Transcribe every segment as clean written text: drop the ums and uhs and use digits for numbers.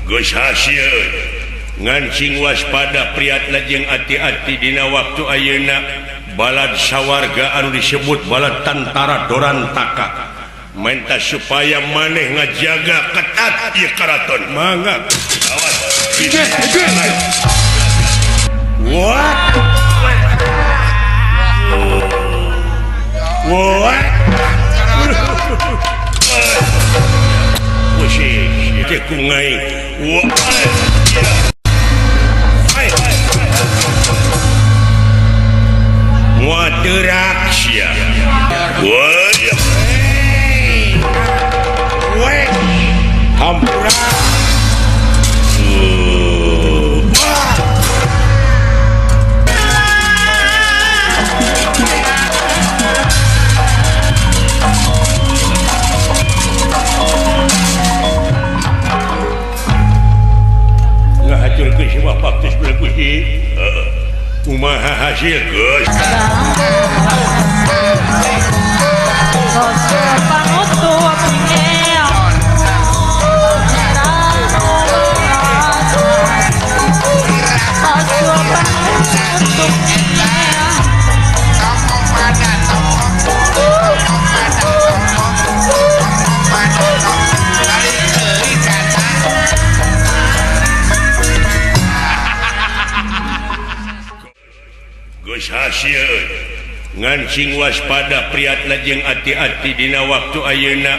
Geus hasil ngancing waspada priatna jeung hati-hati dina waktu ayeuna balad sawarga anu disebut balad tantara Dorantaka menta supaya maneh ngajaga ketat ieu karaton mangga awas. What? What? Kumaha hasil geus. Hasil ngancing waspada priatna jeung hati-hati dina waktu ayeuna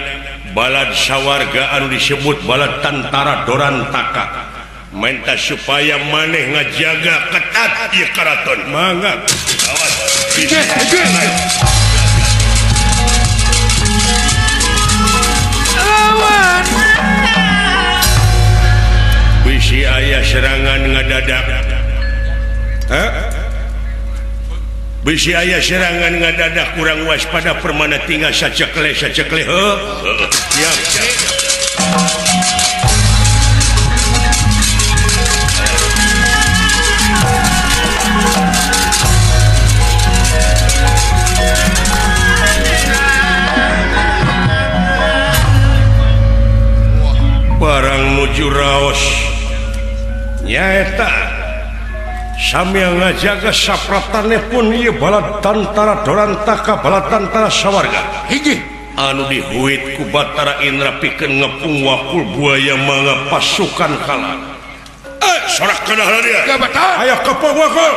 balad sawarga anu disebut balad tantara Dorantaka menta supaya maneh ngajaga ketat ieu karaton mangga awas. Bisi aya serangan ngadadak. Hah? Bisi aya serangan ngadadak kurang waspada permana tinggal sacekle sacekle heuh. Siap siap. Barang nuju raos nyaeta sambil ngajaga sapratane pun ieu balad tantara Dorantaka balad tantara sawarga hiji anu dihuit ku Batara Indra pikeun ngepung wakul buaya mangga pasukan kalah. Sorak kana dia aya kepung wakul.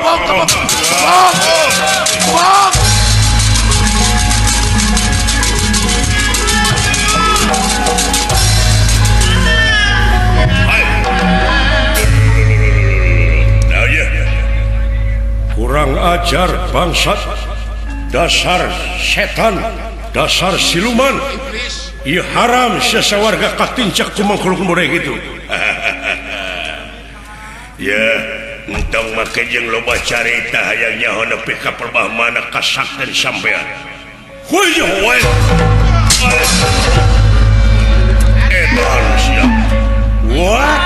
Kurang ajar bangsat, dasar setan, dasar siluman, ieu haram sasawarga katincak ku makhluk mureh gitu. Ya, entong make jeung loba carita hayang nyaho nepi ka perbah mana kasakten sampean. Huyuh we. Edan sia. What?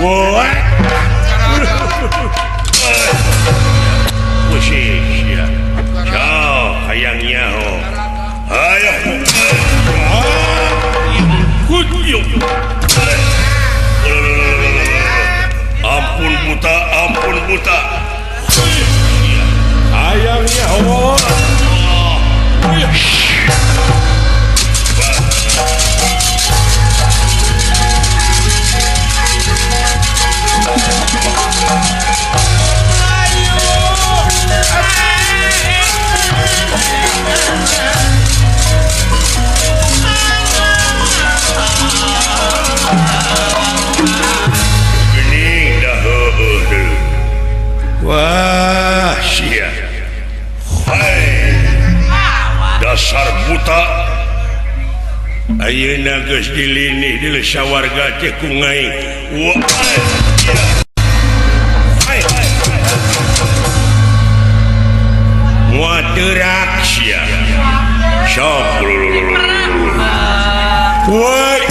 What? Pusing ya. Ciao, hayang nyaho. Hayang. Ampun buta, ampun buta. Hayang nyaho. Wah, sia. Hai. Dasar buta. Ayeuna geus dilinih di sawarga teh ku ngai. Wah. Moal teurak sia. Sok. Wah.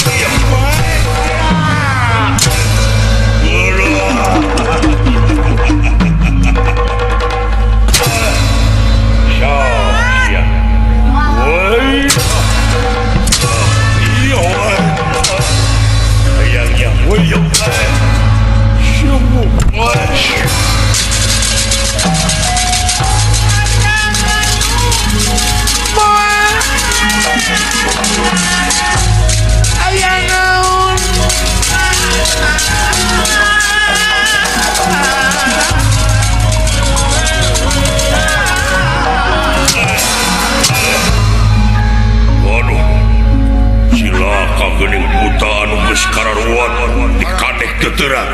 kararuat dikadek teu terang.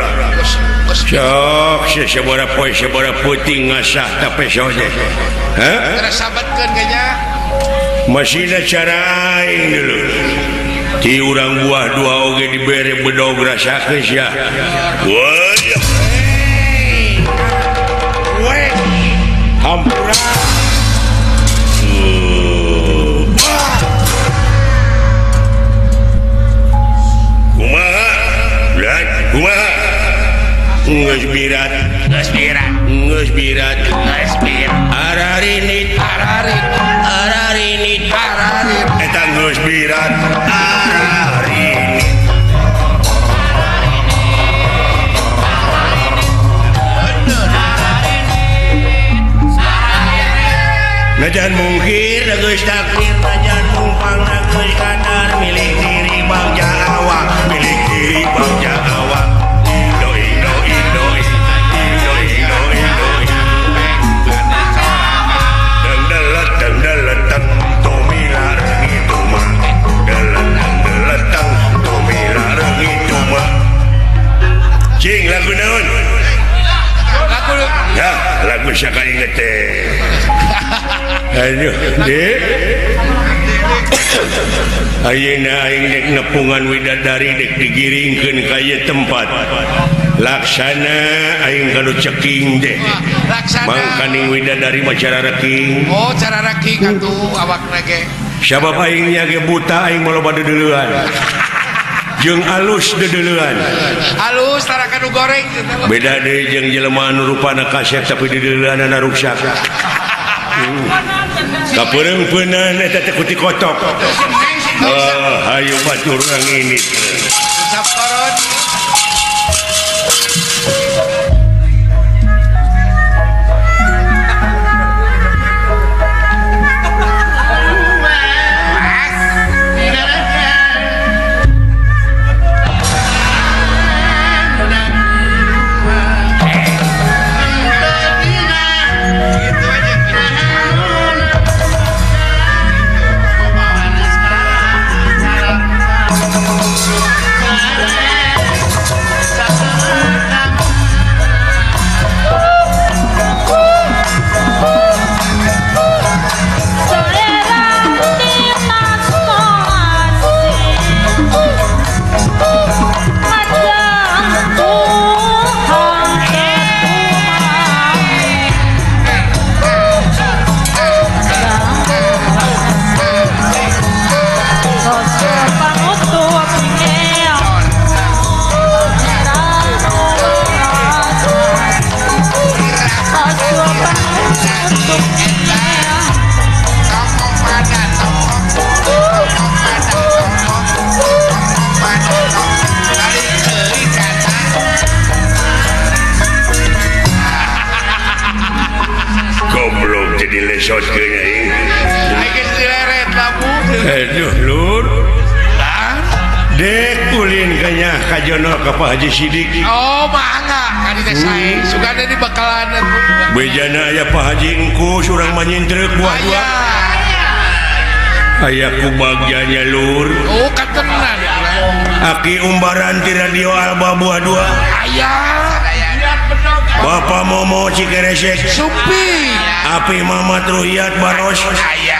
Sok sabaraha poe sabaraha peuting ngasah ta peso teh. Hah? Sabatkeun kayaknya. Masih cara aing dulu. Ti urang buah dua oge dibere bedog rasakeun sia. Wah. Weh. Hampura. Kumaha? Lah, kumaha? Geus birat, geus birat, geus birat, geus birat. Ararinit, ararinit, ararinit, ararinit. Eta geus birat, ararinit. Najan mungkir geus takdir, najan mumpang geus kadar, milik diri bangja awak, milik diri bangja awak. Indo Indo Indo Indo Indo Indo. Dang delet dang delet tang tomila rengi tuma. Delet dang delet tang tomila rengi tuma. Cing lagu naon? Lagu ya, lagu sakali teh. Aduh, Dek. Ayeuna aing dek nepungan widadari dek digiringkeun ka ieu tempat. Laksana aing kanu ceking deh. Laksana. Mangkaning widadari mah cara reking. Oh, cara reking atuh awakna ge. Sabab aing nya ge buta aing mah loba deudeuleun. Jeung alus deudeuleun. Alus tara kanu goreng. Beda deui jeung jelema anu rupana kasep tapi deudeuleunana ruksak. Kapeureng-peunan eta teh kuti kotok. Oh, hayu batur urang ini. Saporot. Goblok jadi lesotkeun aing. Aing geus dileret labu. Aduh, lur. Dek ulin kanya ka Jono ka Pak Haji Sidik. Oh, mangga ka dieu teh sae. Sugana di bakalan atuh. Bejana aya Pak Haji Engkus urang manyintrek buah dua. Aya ku bagjanya lur. Oh, katenan. Aki umbaran ti radio Alba buah dua. Aya. Bapak Momo Cikeresek. Supi. Api Mamat Ruhiat Baros. Aya.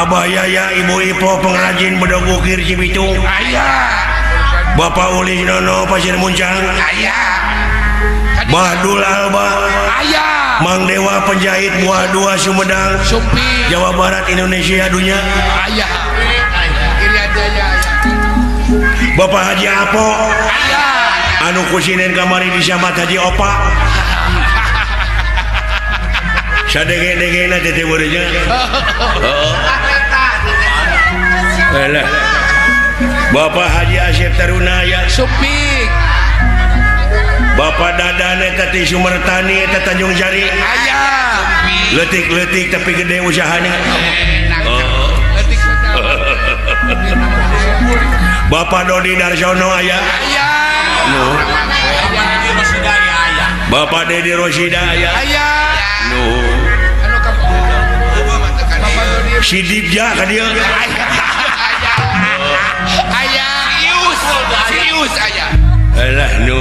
Abah Yaya Ibu Ipo pengrajin bedog ukir Cibitung. Aya. Bapak Ulis Nono Pasir Muncang. Aya. Bahdul Alba. Aya. Mang Dewa penjahit buah dua Sumedang. Supi. Jawa Barat Indonesia dunia. Aya. Irian Jaya. Bapak Haji Apo. Aya. Anu kusinen kamari disambat Haji Opa. Sadenge-dengena teh beureunya. Heeh. Alah. Bapak Haji Asep Taruna aya. Supi. Bapak Dadan eta ti Sumertani eta Tanjung Jari. Aya. Leutik-leutik tapi gede usahana. Oh. Bapak Dodi Darsono aya. Aya. Nu. Bapak Dedi Rosida aya. Aya. Nu. Si Dibja ka dieu. Aya. Aya. Ius. Si Ius.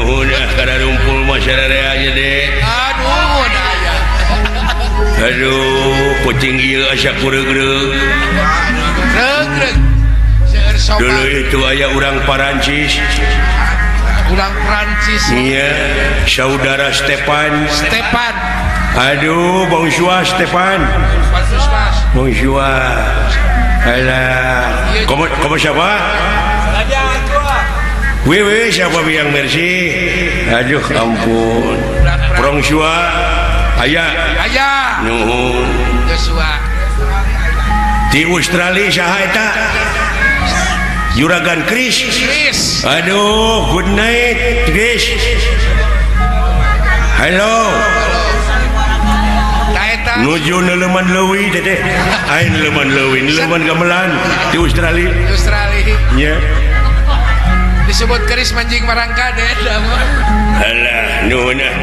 Nuhun ah kada rumpul masyarakat aja deh. Aduh, aya. Aduh, kucing ieu asa kureug-reug. Reug-reug. Seueur sobat. Dulu itu aya urang Parancis. Urang Prancis. Iya, saudara Stefan. Stefan. Aduh, bonsoir Stefan. Bonsoir. Bonsoir. Alah, kamu kamu siapa? Wewe siapa biang merci? Aduh, ampun. Bonsoir. Aya. Aya. Nuhun. Joshua. Di Australia saha eta? Juragan Chris. Chris. Aduh, good night, Chris. Halo. Ta eta. Nuju neuleman leuwi teteh. Aing neuleman leuwi, neuleman gamelan di Australia. Australia. Nya. Disebut Chris manjing marangkade. Alah, nuhun ah.